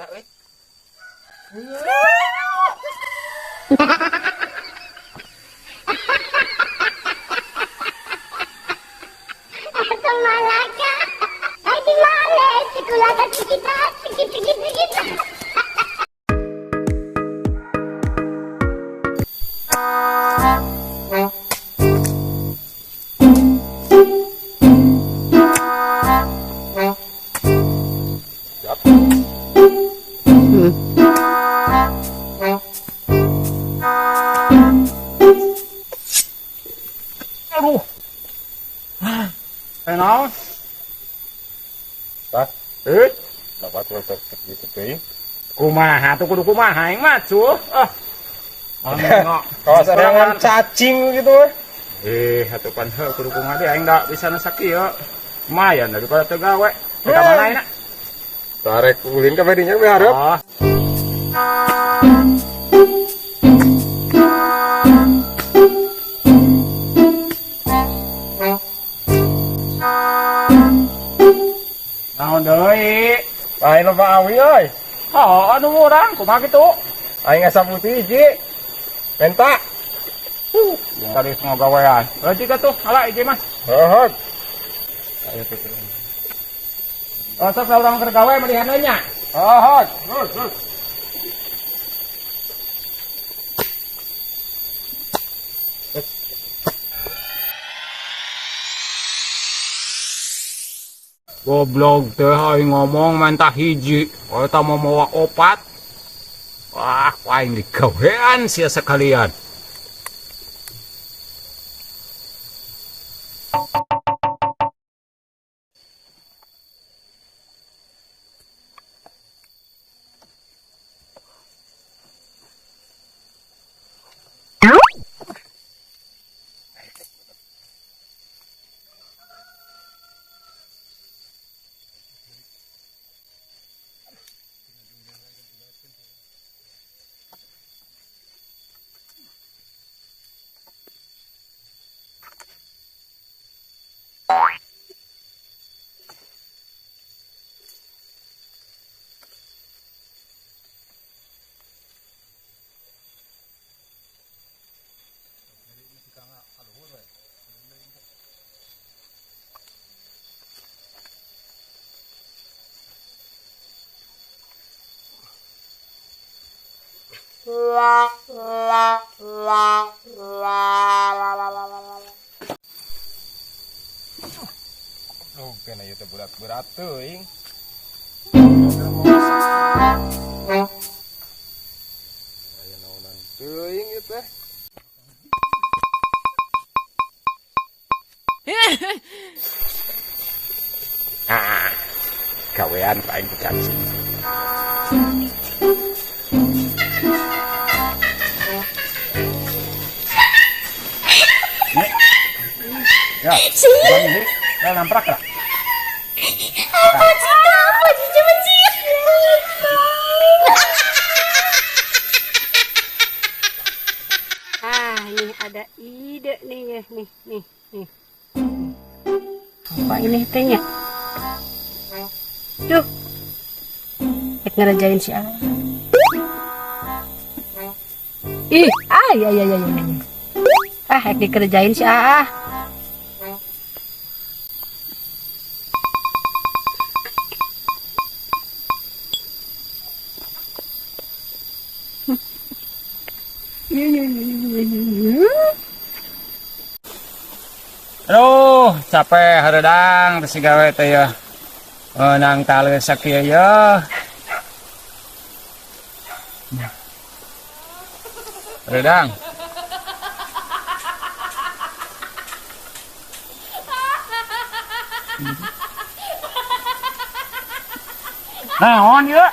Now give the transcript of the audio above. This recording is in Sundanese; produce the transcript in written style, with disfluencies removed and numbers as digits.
Eta euy. Malaka. Ay, di male. Sikulata chiquita, chiqui chiqui chiquita. Siap. Aduh. Eh naon? Tah, Eh, dapat resep gitu teuing. Kumaha tuh kudu kumaha aing mah cuh. Ah. Kawas serangan cacing gitu. Eh, atuh pan heuh kudu kumaha deui aing da bisa sakieu. Lumayan daripada teu gawe. Ka mana aing? Tarek ulin ka badinya we hareup. Oh. Naon deui? Lain loba awi euy. Oh, anu urang kumaha kitu? Aing asa putih hiji. Menta. Tadi semua gawean. Berarti ka tuh, ala hiji mah. Heuh. Ayo tuh. Oh, sok urang keur gawe melihat nya. Heuh. Goblok teh aing ngomong mentah hiji, eta mau mawa opat. Wah, aing digawean sia sekalian. Duh, kena ieu teh berat-berat teuing. Aya naonan teuing ieu teh. Ah, gawean aing ku cacing. Ya, bang ini, ya namprak lah. Apa sih itu? Apa sih? Coba sih. Ah, ini ada ide nih ya, nih, nih, nih. Apa ini tehnya? Tuh. Rek ngerjain si A. Ih, ah, ya, ya, ya, ya, ya. Ah, rek dikerjain si A. Aduh, capek hareudang teh si gawe teh ya. Nang taleus sakieu ya. Hareudang. Naon ieu?